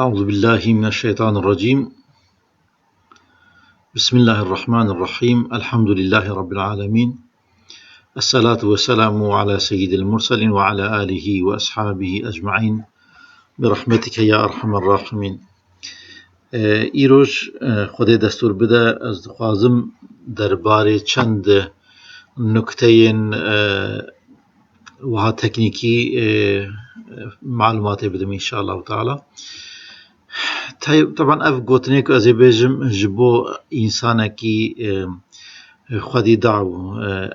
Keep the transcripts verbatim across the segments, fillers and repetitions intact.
أعوذ بالله من الشيطان الرجيم. بسم الله الرحمن الرحيم. الحمد لله رب العالمين. الصلاة والسلام على سيد المرسلين وعلى آله وأصحابه أجمعين. برحمتك يا أرحم الراحمين. Îroj, Xwedê destûr bide, ez dixwazim derbarê çend nukteyên wiha teknîkî malumatê bidim, înşallahu teala. Te-, teban ev gotinê ku ez ê bêjim ji bo însanekî xwedî daw,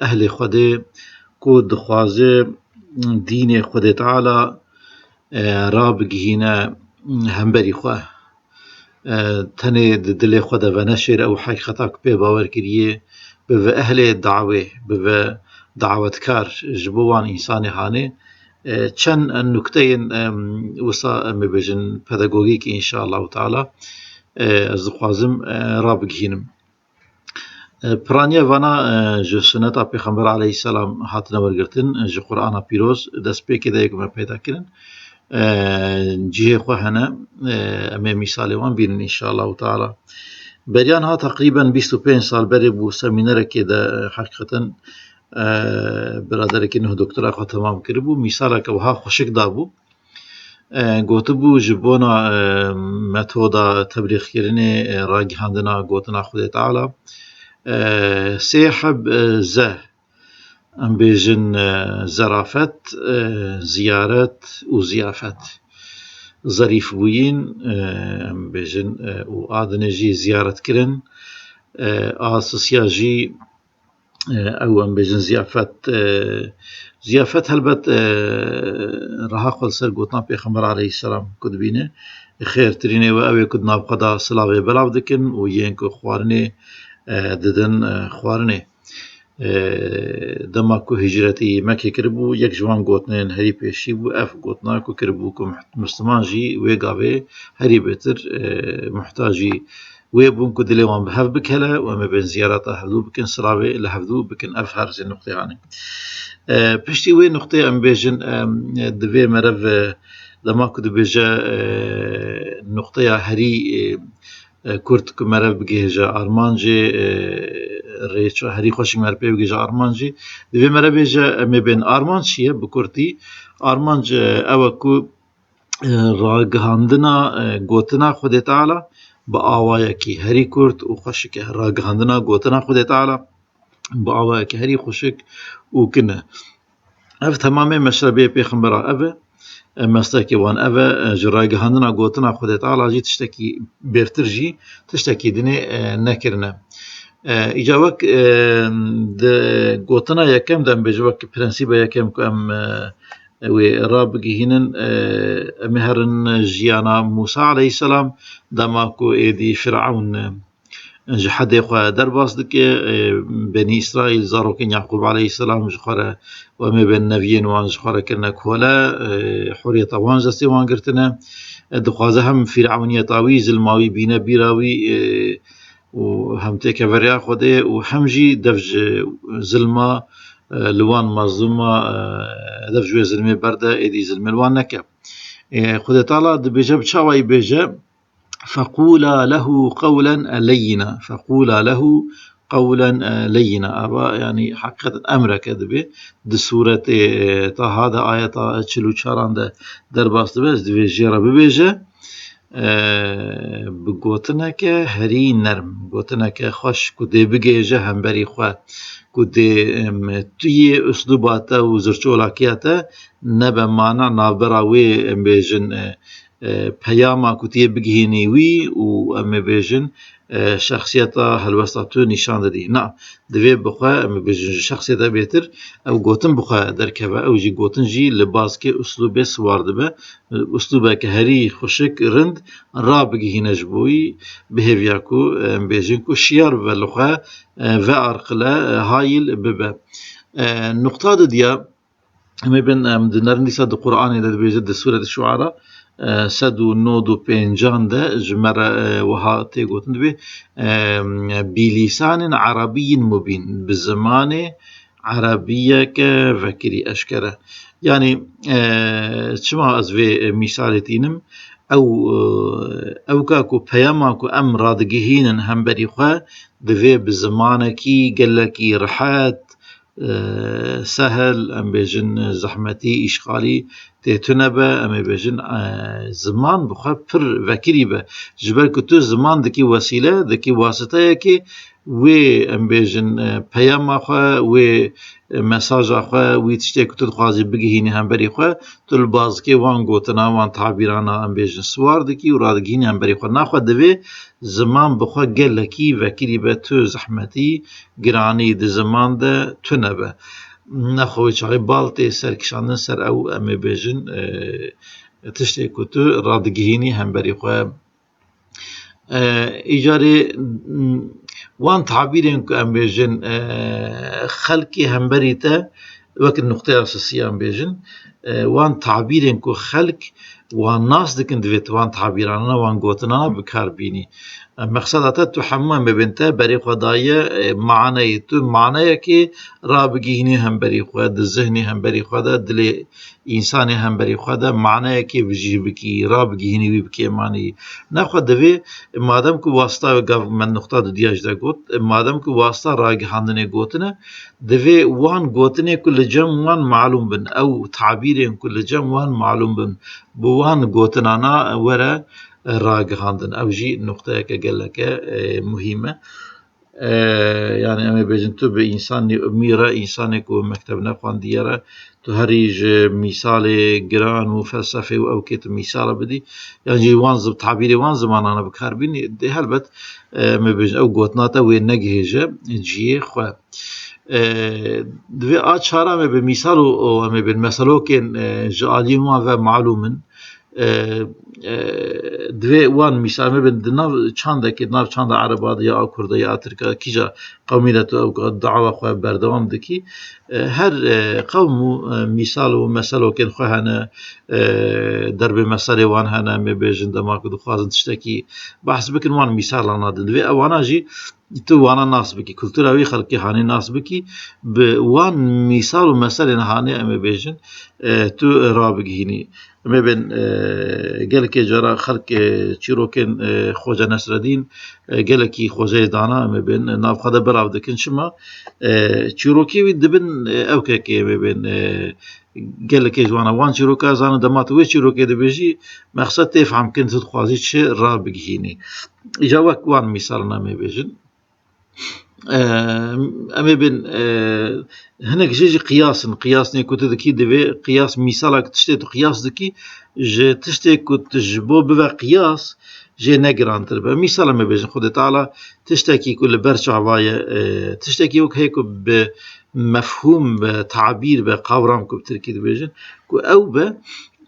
ehlê Xwedê ku dixwaze dînê Xwedê Teala rabigihîne hemberî xwe. Tenê di dilê xwe de veneşêre ew heqîqeta ku pê bawer kiriye, bibe ehlê dawê, bibe dawetkar ji bo wan însanê hanê. Çend nukteyên wisa, em ê bêjin, pedagogîk, înşallahu teala, ez dixwazim rabigihînim. Piraniya vana ji suneta Pêxember aleyhisselam hatine wergirtin, ji Qur'ana Pîroz destpêkê de yê ku me peyda kirin. Cihê xwe hene, em ê mîsalê wan bînin, înşallahu teala. Beriya niha teqrîben bîst û pênc sal berê bû semînerekê de, heqîqeten, biraderekî nuh doktora xwe temam kiribû, mîsaleke wiha xweşik dabû. Gotibû, ji bona metoda teblîxkirinê, ragihandina gotina Xwedê Teala, sê heb, ze, em bêjin, zerafet, ziyaret û ziyafet. Zerîf bûyîn, em bêjin, û a dinê jî ziyaret kirin, a sisiya jî ew, em bêjin, ziyafet. Ziyafet helbet reha xwe li ser gotina Pêxember aleyhisselam ku dibîne, xêrtirînê we ew ê ku di nav xwe de silavê belav dikin û yên ku xwarinê didin xwarinê. Dema ku hicretî Mekkê kiribû, yek ji wan gotinên herî pêşî bû, ev gotina ku kiribû ku Misliman jî wê gavê herî bêtir muhtacî wê bûn ku dilê wan bi hev bikele û em ê bên ziyareta hevdû bikin, silavê li hevdû bikin. Ev her sê nuqtê hane. Piştî wê nuqtê em bêjin, divê merev, dema ku dibêje nuqteya herî kurt ku merev bigihêje armancê, rê çi herî xweşik merev pê bigihêje armancê, divê merev bêje, em ê bên armanc çi ye? Bi kurtî, armanc ew e ku ragihandina gotina Xwedê Teala bi awayekî herî kurt û xweşik e. Ragihandina gotina Xwedê Teala bi awayekî herî xweşik û kin e. Ev temamê meşrebê pêxembera ev e. Mestekê wan ev e, ji ragihandina gotina Xwedê Teala jî tiştekî bêrtir jî tiştekî dinê nekirine. Îca wek di gotina yekem de em bêjin, wek prensîba yekem ku em wê rabigihînin, em ê herin jiyana Mûsa aleyhisselam, dema ku êdî Firawn ji hedê xwe derbas dike, Benî Îsraîl, zarokên Yaqûb aleyhisselam ji xwe re û em ê bên neviyên wan ji xwe re kirine kole, huriyeta wan ji destê wan girtine. Dixwaze hem fîrewniyeta wî, zilma wî bîne bîra wî, û hem têkeveriya Xwedê û hem jî dev ji zilma, e, li wan mazlûma, e, dev ji wê zilmê berde, êdî zilmê li wan neke. E, Xwedê Teala dibêje, bi çawayî bêje, "Feqûla lehu qewlen leyyina." "Feqûla lehu qewlen leyyina." Ava, yanî, heqîqeten emreke dibe. Di sûretê, e, Taha de, ayeta çil û çaran de derbas dibe, ez divê jê re bibêje. E, bi gotineke herî nerm, gotineke xweş ku dê bigihêje hemberî xwe, ku dê, em, tu yê uslûba te û zirçolakiya te nebe mana navbera wê, em bêjin, e, e, peyama ku tu yê bigihînî wî û, em ê bêjin, e, şexsiyeta helwesta tu nîşan didî. Na, divê bi xwe, em ê bêjin, ji şexsiyete bêtir ew gotin bi xwe derkeve. Ew jî gotin jî li bazkê uslûbê siwar dibe. Uslûbeke herî xweşik, rind, rabigihîne ji bo wî, bi hêviya ku, em bêjin ku şiyar bibe li xwe, e, vearqile, e, hayîl bibe. E, nuqta didiya, em ê bin, em dinerin dîsa di Qur'anê de dibêje, di Sûreti Şuara, e, sed û nod û pêncan de ji me re, e, wiha tê gotin dibê, e, "Bi lîsanin Arabiyyin mubîn", bi zimanê Erebiyeke vekirî eşkere. Yanî, e, çima ez vê mîsalê tînim? Ew, e, ewka ku peyama ku em radigihînin hemberî xwe, divê bi zimanekî gelekî rihet, e, sehel, em bêjin, e, zehmetî, îşxalî tê tune be, em ê bêjin, e, ziman bi xwe pir vekirî be. Ji ber ku tu ziman dikî wesîle, dikî wasiteyekê, wê, em bêjin, e, peyama xwe, wê, e, mesaja xwe, wî tiştê ku tu dixwazî bigihînî hemberî xwe, tu li bazikê wan gotina, wan tabîrana, em bêjin, siwar dikî û radigihînî hemberî xwe. Naxwe divê ziman bi xwe gelekî vekirî be, tu zehmetî, giranî di ziman de tune be. Nexwe wê çaxê bal tê serkişandin ser ew, em ê bêjin, e, tiştê ku tu radigihînî hemberî xwe. E, îcarê, m, wan tabîrên ku em bêjin, e, xelkê hemberî te, wek nuqteya sisî em bêjin, e, wan tabîrên ku xelk wan nas dikin, divê tu wan tabîranana, wan gotinana bi kar bînî. E, mexseda te, tu hemû em ê bên te berê xwe daye, e, maneyê tu, maneyekê rabigihînî hemberî xwe, di zihnê hemberî xwe de, dilê însanê hemberî xwe de maneyekê bijîh bikî, rabigihînî wî bi kêmanî. Nexwe divê, madem ku wasta, gav me nuqta dudiya jî de got, madem ku wasta ragihandinê gotine, divê wan gotinê ku li cem wan malûm bin, ew tabîrên ku li cem wan malûm bin, bi wan gotinana were ragihandin. Ew jî nuqteyeke geleke, e, muhîm e. E, yani em ê bêjin tu bi însanî umî re, însanê ku mekteb nexwandiye re, tu herî ji mîsalê giran û felsefê û ewkê tu mîsala bidî, yan jî wan zib-, tabîrê wan zimanana bi kar bînî, dê helbet, e, em ê bêjin ew gotina te wê negihêje cihê xwe. E, divê a çara em ê bi mîsal û, û em ê bên meselokên, e, ji aliyên wan ve malûm in. E, e, divê wan mîsal, em ê bên di nav çandekê, di nav çanda ereba de ya a kurda ya a tirka, kîja qewmî de tu ew dawa xwe berdewam dikî. E, her, e, qewm û, e, mîsal û meselokên xwe hene, e, derbê meselê wan hene, em ê bêjin dema ku dixwazin tiştekî behs bikin, wan mîsala nadin. Divê ewana jî tu wana nas bikî, kultura wî xelkê hanê nas bikî, bi wan mîsal û meselên hanê em ê bêjin, e, tu rabigihînî. Em ê bên, e, gelekê cara xelk, e, çîrokên, e, Xoce Nesredîn, e, gelekî xweceyê dana, em ê bên, e, nav xwe de belav dikin. Çima? E, çîrokê wî dibin, e, ewkekê em ê bên, e, gelekê ji wana wan çîroka zanin, dema tu wê çîrokê dibêjî, mexsed tê fehmkirin tu dixwazî çi rabigihînî. Îca wek wan mîsalan em ê bêjin. Em ê bên, e, hinek jê jî qiyas in. Qiyasnê ku tu dikî, divê qiyas, mîsalak tiştê tu qiyas dikî, ji tiştê ku tu ji bo bibe qiyas, jê ne girantir be. Mîsal em ê bêjin, Xwedê Teala tiştekî ku li ber çava ye, e, tiştekî wek heye ku bi mefhûm be, tabîr be, qawram ku bi tirkî dibêjin, ku ew be,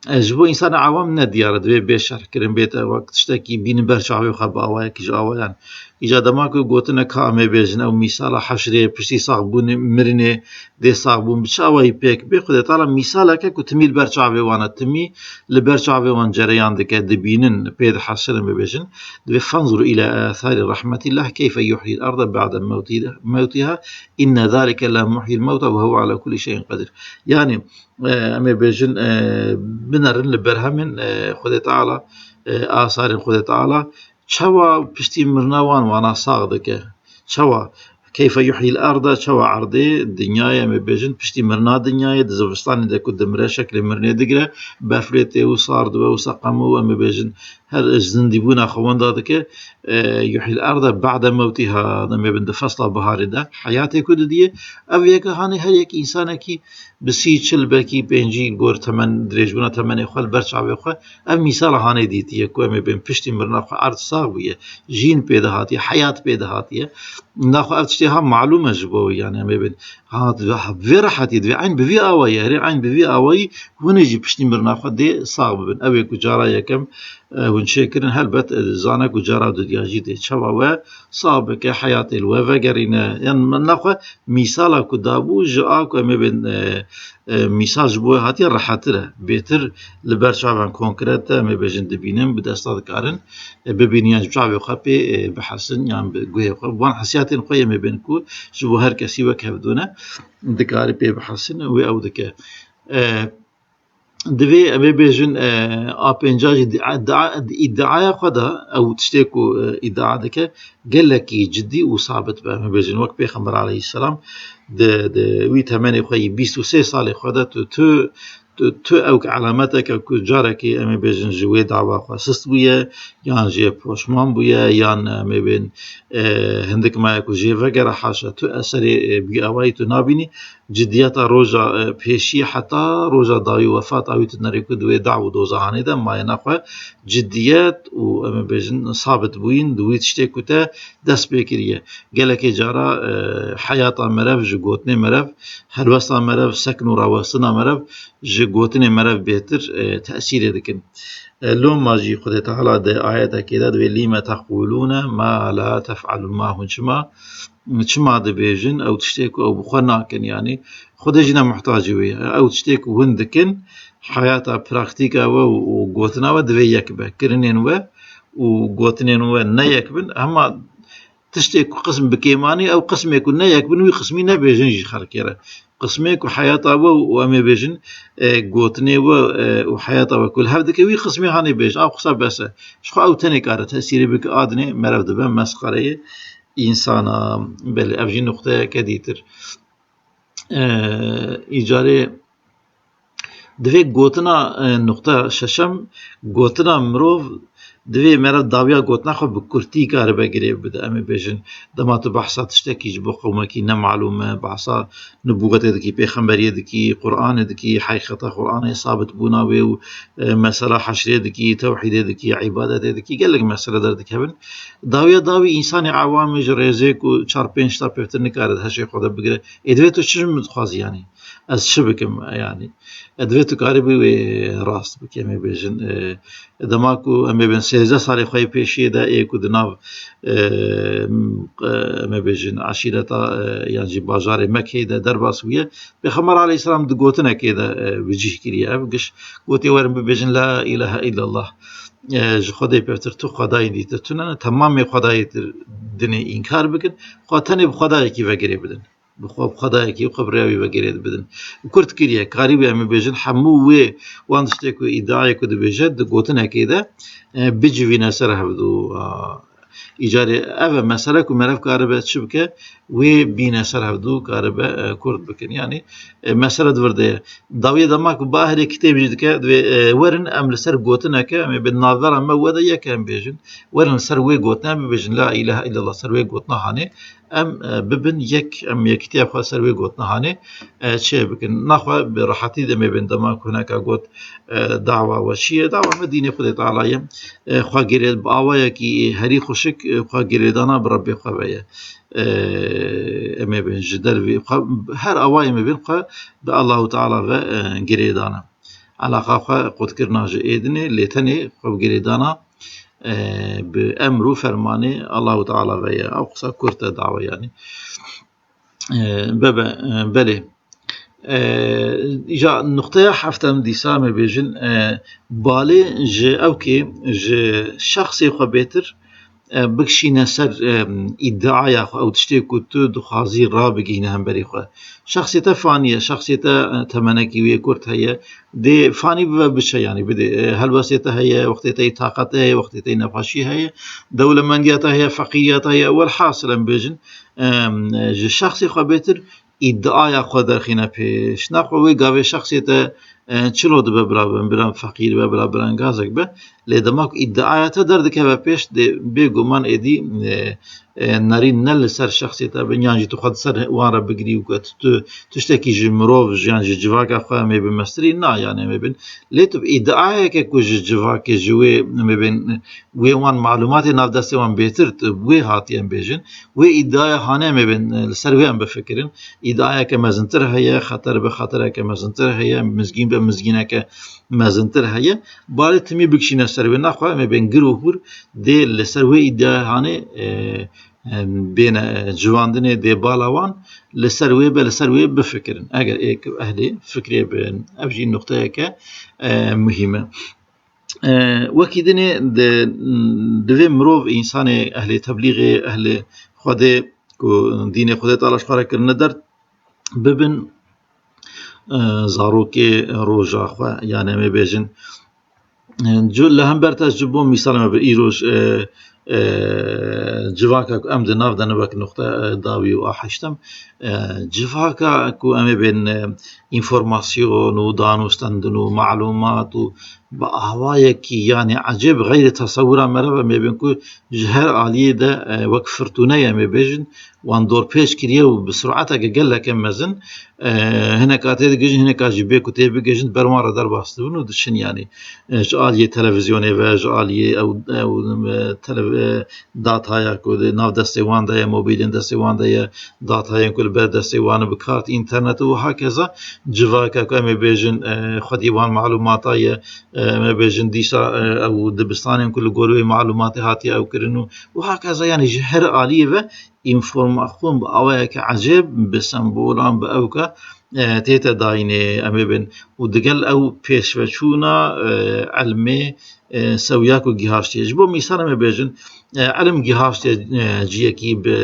e, ji bo însanê awam ne diyar e, divê bê şerhkirin, bête wek tiştekî bînin ber çavê xwe bi awayekî ji awayan. Îca dema ku gotine ka em ê bêjin, ew mîsala heşrê, piştî saxbûnê, mirinê, dê saxbûn bi çi awayî pêk bê, Xwedê Teala mîsaleke ku timî li ber çavê wan e, timî li ber çavê wan cereyan dike, dibînin, pê dihesirin, bibêjin, divê, "Fenzuru ila atharî rahmetillah keyfe yuhyil arda ba'de mewti-, mewtiha, inne zalike la muhyil mewta ve huve ala kulli şeyin qadir." Yani, e, em ê bêjin, e, binerin li berhemên, e, Xwedê Teala, e, asarên Xwedê Teala, çawa piştî mirina wan wana sax dike. Çawa? Keyfe yuhyil arda, çawa erdê, dinyayê, em ê bêjin, piştî mirina dinyayê, di zivistanê de ku dimire, şeklê mirinê digire, berf lê tê û sar dibe û seqem û, em ê bêjin, her ji zindîbûna xwe wenda dike. E, yuhyil arda ba'de mewtiha, em ê bin di fesla biharê de, heyatê ku didiye, ev yeke hanê her yek însanekî bi sî, çil, belkî pêncî gor temen, dirêjbûna temenê xwe li ber çavê xwe, ev mîsala hanê dîtiye ku em ê bên piştî mirina xwe erd sax bûye, jîn pê de hatiye, heyat pê de hatiye. Naxwe ev tiştê ha malûm e ji bo wî, yani em ê bên ha, ha, vê rehetî divê eyn bi vî awayî, herê eyn bi vî awayî hûnê jî piştî mirina xwe dê sax bibin. Ew ê ku cara yekem, e, hûn çêkirin, helbet, e, zane ku cara dudiya jî dê çawa we sax bike, heyatê li we vegerîne. Yan naxwe mîsala ku dabû ji a ku em ê bên, e, e, mîsal ji bo we hatiye rehetir e. Bêtir li ber çavan konkret e, em ê bêjin dibînin, bi desta dikarin, e, bibînin yan ji çavê xwe pê, e, bihesin yan bi guhê xwe. Bi wan hesiyatên xwe em ê bên ku ji bo her kesî wek hevdû ne, dikare pê bihesin, wê ew dike. E, divê em ê bêjin, e, a pênca jî di-, di-, di-, îdiaya xwe de ew tiştê ku, e, îdia dike gelekî cidî û sabit be. Em ê bêjin wek Pêxember aleyhisselam di, di wî temenê xwe yî bîst û sê salê xwe de tu, tu, tu, tu ew elameteke ku carekê em ê bêjin ji wê dawa xwe sist bûye, yan jê poşman bûye, yan em ê bên, e, hindik maye ku jê vegere, haşa tu eserê, e, bî awayî tu nabînî. Cidiyeta roja, e, pêşî heta roja dawî wefata wî tu nerê ku di wê daw û dozahanê de maye naxwe cidiyet û em ê bêjin sabit bûyîn di wî tiştê ku te dest pê kiriye. Gelekê cara, e, heyata merev ji gotinê merev, helwesta merev, sekn û rawestina merev ji gotinê merev bêtir, e, tesîrê dikin. E, loma jî Xwedê Teala di ayetekê de divê lîme teqûlûne ma la tef'alûn, ma hûn çima, çima dibêjin ew tiştê ku ew bi xwe nakin, yanî Xwedê jî ne muhtacî wê ye. Ew tiştê ku hûn dikin, heyata praktîka we û, û gotina we divê yek be. Kirinên we û gotinên we ne yek bin, hema tiştê ku qism bi kêmanî, ew qismê ku ne yek bin, wî qismî nebêjin jî xelkê re. Qismê ku heyata we û em ê bêjin, e, gotinê we, e, û heyata we ku li hev dike, wî qismê hanê bêjin. Ew qisa bes e. Ji xwe ew tenê kare tesîrê bike, a dinê merev dibe mesxereyê însana. Belê, ev jî nuqteyeke dîtir. E, îcarê Divê gotina, e, nuqta şeşem, gotina mirov divê meriv dawiya gotina xwe bi kurtî karibe girê bide. Em ê bêjin, dema tu behsa tiştekî ji bo qewmekî nemalûm e, behsa nubûwetê dikî, pêxemberiyê dikî, Qur'anê dikî, heqîqeta Qur'anê, sabitbûna wê û, e, mesela heşrê dikî, tewhîdê dikî, îbadetê dikî, gelek mesele derdikevin. Dawiya dawî însanê ewamê ji rêzê ku çar pênc ta pêvtir nikare di hişê xwe de bigire. Ê divê tu çi ji min dixwazî yanî? Ez çi bikim, yanî? E, divê tu karîbî wê rast bikî, em ê bêjin. E, dema ku em ê bên sêzdeh salê xwe yê pêşiyê de, ê ku di nav, e, m-, e, em ê bêjin, eşîreta, e, yan jî bajarê Mekkeyê de derbas bûye, Pêxember aleyhisselam di gotinekê de, e, bi cih kiriye. Ev giş gotiye, werin bibêjin, La ilahe illallah. E, ji Xwedê pêvtir tu xwedayên dîtir tune ne, temamê xwedayê dir dinê înkar bikin, xwe tenê bi xwedayekî ve girê bidin. Bi xwe, bi xwedayekî xwe bi rêya wî ve girê bidin. Kurt kiriye, karî wê em ê bêjin, hemû wê wan tiştê ku îdiayê ku dibêje, di gotinekê de, e, bicivîne ser hevdû. A, îcarê ev e mesele ku meriv karibe çi bike, wê bîne ser hevdû, karibe, e, kurt bikin. Yanî, e, mesele di vir de ye. Dawiyê dema ku baherê kitêb jî dike, divê, e, werin em li ser gotineke, em ê bi navbera me we de yek em bêjin. Werin li ser wê gotina bibêjin, La ilahe illallah, ser wê gotina hanê. Em, e, bibin yek, em yekîtiya xwe ser wê gotina hanê, e, çê bikin. Naxwe bi rehetî demê bin dema ku hineka got, e, dawa we çi ye? Dawa me dînê Xwedê Teala ye. E, xwe girê bi awayekî herî xweşik, e, xwe girêdana bi Rebbê xwe ve ye. E, em ê bin ji dervî xwe, her awayê me bin xwe bi Allahu Teala ve, e, girêdana. Alaqa xwe qutkirina ji êdinê, lê tenê xwe bi girêdana, e, bi emr û fermanê Allahu Teala ve ye. Ew qisa kurt e dawa yanî. E, bebe, e, belê. E, îja nuqteya heftem dîsa me bêjin, e, balê ji ewkê, ji şexsê xwe bêtir, e, bikişîne ser, e, îdiaya xwe, ew tiştê ku tu dixwazî rabigihîne hemberî xwe. Şexsê te fanî ye, şexsê te, e, temenekî wê kurt heye, dê fanî bibe biçe, yanî bidê, e, helwestê te heye, wextê te yê taqetê heye, wextê te yê nexweşî heye, dewlemendiya te heye, feqîriya te heye, welhasil em bêjin, e, ji şexsê xwe bêtir îdiaya xwe derxîne pêş. Naxwe wê gavê şexsê te, e, çilo dibe, bila bin, bila feqîr be, bila birengazek be. Lê dema ku îdiaya te derdikeve pêş, dê bêguman êdî, e, e, nerîn ne li ser şexsê te bin, yan jî tu xwe di ser wan re bigirî û ku tu, tu tiştekî ji mirov, ji, yan ji civaka xwe em ê bin mestirî, na, yanî em ê bin. Lê tu bi îdiayeke ku ji civakê, ji wê, em ê bin, wê wan malûmatê nav destê wan bêtir, tu bi wê hatiye em bêjin. Wê îdiaya hane em ê bin, e, li ser wê em bifikirin. Îdiayeke mezintir heye, xeter be xetereke mezintir heye, mizgîn be mizgîneke mezintir heye. Balê timî bikişîne ser wê, naxwe em ê bên gir û hûr dê li ser wê îdiaya hanê, e, e, bêne, e, civandinê dê bala wan, li ser wê be, li ser wê bifikirin. Eger ê ku ehlê fikrê bin, ev jî nuqteyeke, e, muhîm e. E, wekî dinê di, divê mirov, însanê, ehlê teblîxê, ehlê Xwedê ku dînê Xwedê Teala ji xwe re kirine der, bibin, e, zarokê roja xwe, yani em ê bêjin, e, cu-, li hember te ji bo mîsal me bi îroj, e, e, civaka ku em di nav de ne wek nuqte, e, dawî û a heştem, e, civaka ku em ê bên, e, înformasyon û danûstendin û malûmat û bi awayekî, yani ecêb, xeyrê tesewira me re ve, em ê bên ku ji her aliyê de, e, wek firtûneyê em ê bêjin, wan dorpêç kiriye û bi sur'eteke geleke mezin, e, hineka tê digihîjin, hineka jî bê ku tê bigihîjin, ber wan re derbas dibin û diçin, yani, e, ji aliyê televîzyonê ve, ji aliyê ew, ew, e, tele-, e, dataya ku di nav destê wan de ye, mobîlên destê wan de ye, datayên ku li ber destê wan bi kar tê, înternet û hakeza civaka ku em ê bêjin, e, xwedî wan malûmata ye, e, em ê bêjin dîsa, e, ew dibistanên ku li gor wê malûmatê hatiye ew kirin û, û hakeza, yani ji her aliyê ve înforma-, xwin bi awayeke ecêb, bi sembolan, bi ewka, e, tête dayînê, em ê bên. Û digel ew pêşveçûna, e, ilmê, e, sewiya ku gihaştiye. Ji bo mîsal em ê bêjin, e, ilim gihaştiye, e, ciyekî bi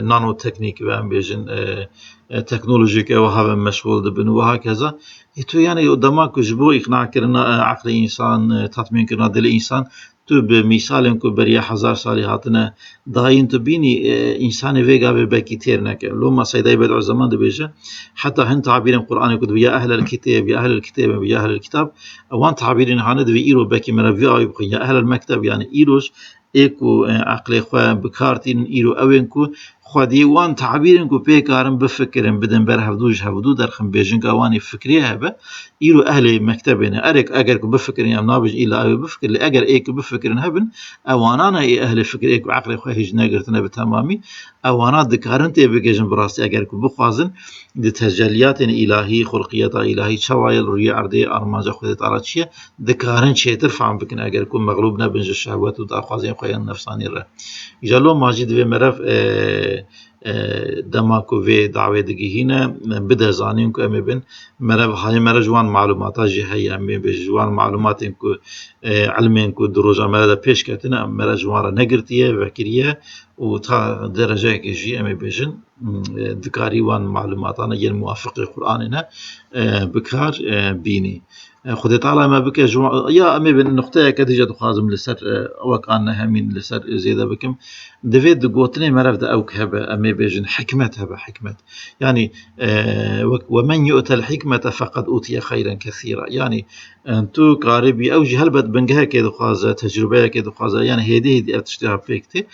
nanoteknîk ve, em bêjin, e, e, teknolojiyeke ew have meşxûl dibin û hakeza. Ê tu, yani, dema ku ji bo îqnakirina, e, eqlê însan, e, tatmînkirina dilê însan, tu bi mîsalên ku beriya hezar salî hatine dayîn, tu bînî, e, însanê vê gavê belkî têr neke. Loma Seyd Eybed Ozeman dibêje, heta hin tabîrên Qur'anê ku dibê ya ehlel kitêb, ya ehlel kitêb, ya ehlel kitab, wan tabîrên hane divê îro belkî me re vî awî bixwin, ya ehlel mekteb, yani îroj ê ku, e, eqlê xwe bi kar tînin, îro ew ên ku xwedî wan tabîrên ku pê karin bifikirin, bidin ber hevdû, ji hevdû derxin, bêjinka wan ê fikrê hebe, îro ehlê mektebê ne. Erê, eger ku bifikirin, em nabêjin îla ew ê bifikir, lê eger ê ku bifikirin hebin, ewana ne ê ehlê fikir, ê ku eqlê xwe hêj negirtine bi temamî, ewana dikarin tê bigihîjin bi rastî, eger ku bixwazin, di tecelliyatên îlahî, xulqiyeta îlahî çawa ye li rûyê erdê, armanca Xwedê Teala çi ye, dikarin çêtir fehm bikin, eger ku mexlûb nebin ji şehwet û daxwazên xwe yên nefsanî re. Îja loma jî divê merev, e, e, dema ku vê dawê digihîne, bide zanîn ku em ê bin, merev, hayê merev ji wan malûmata jî heye, em ê bê ji wan malûmatên ku, e, ilmên ku di roja me re de pêş ketine, em merev ji wan re negirtiye, vekiriye û ta dereceyekê jî em ê bêjin, e, dikarî wan malûmatan yên muwafiqê Qur'anê ne, e, bi kar, e, bînî. E, Xwedê Teala me bike ji wan, ya em ê bin nuqteyeke dîje dixwazim li ser, e, wek an nehemîn li ser zêde bikim. Divê di gotinê merev de ew hebe, em ê bêjin hikmet hebe, hikmet. Yani, e, wek, "Ve men yu'tel hikmete feqed utiye xeyren kesîra." Yani, e, tu karibî, ew jî helbet bingehekê dixwaze, tecrûbeyekê dixwaze, yani hêdî hêdî ev tiştê ha pêk tê.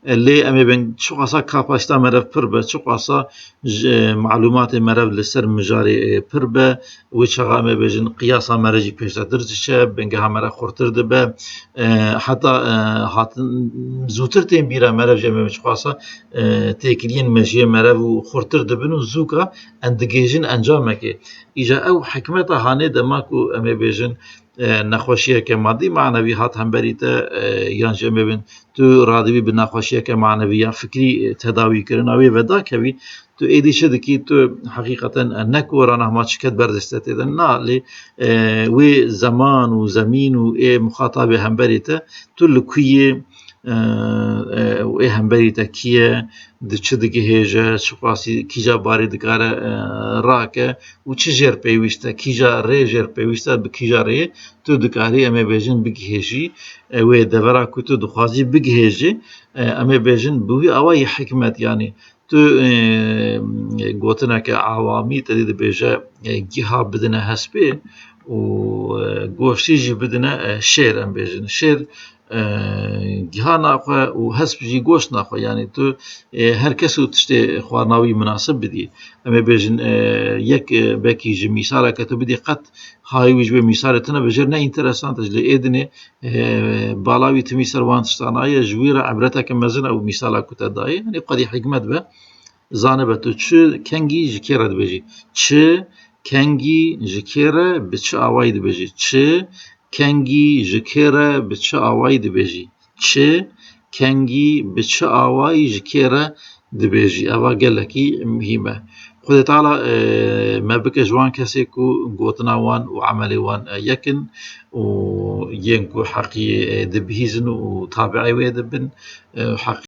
E, lê em ê bin çiqasa kapasîta merev pir be, çiqasa ji, e, malûmatê merev li ser mijarê, e, pir be, wê çaxa em ê bêjin qiyasa mere jî pêşdetir diçe, bingeha mere xurtir dibe, e, heta, e, hatin zûtir tên bîra merev jî em ê çiqasa, e, têkiliyên mejiyê merev û xurtir dibin û zûka em digihêjin encamekê. Îja ew hikmeta hanê dema ku em ê bêjin, e, nexweşiyeke madî manevî hat hemberî te, e, yan jî em ê bin tu radibî bi nexweşiyeke manevî ya fikrî, e, tedawî kirina wê ve dakevî, tu êdî çi dikî, tu heqîqeten, e, ne ku rana hema çiket ber destê te de, na, lê, e, wê zeman û zemîn û ê muxatabê hemberî te, tu li ku yî, e, e, û ê hemberî te kî ye, di çi digihêje, çiqasî kîja barê dikare, e, rake û çi jêr pêwîst e, kîja rê jêr pêwîst e, bi kîja rêyê tu dikarî, em ê bêjin, bigihêjî, e, wê devera ku tu dixwazî bigihêjî, e, em ê bêjin, bi wî awayî hikmet, yanî tu, e, gotineke awamî te dî dibêje, e, giha bidine hespê û, e, goştî jî bidine, e, şêr, em bêjin. Şêr, e, giha naxwe û hesp jî goşt naxwe. Yanî tu, e, her kes û tiştê xwarina wî minasib bidî. Em ê bêjin, e, yek, e, belkî ji mîsaleke tu bidî qet hayê wî ji wê mîsalê tune bi jêr ne înteresant e. Ji lê ê dinê, e, bala wî timî ser wan tiştana ye, ji wî re ibreteke mezin ew mîsala ku te dayê. Yanî qedî hikmet be, zanibe tu çi kengî ji kê re dibêjî. Çi kengî ji kê re bi çi awayî dibêjî. Çi kengî ji kê re bi çi awayî dibêjî. Çi kengî bi çi awayî ji kê re dibêjî. Eva gelekî muhîm e. Xwedê Teala, e, me bike ji wan kesê ku gotina wan û emelê wan, e, yek in û yên ku heqî, e, dibihîzin û tabi'ê wê dibin, e, heqî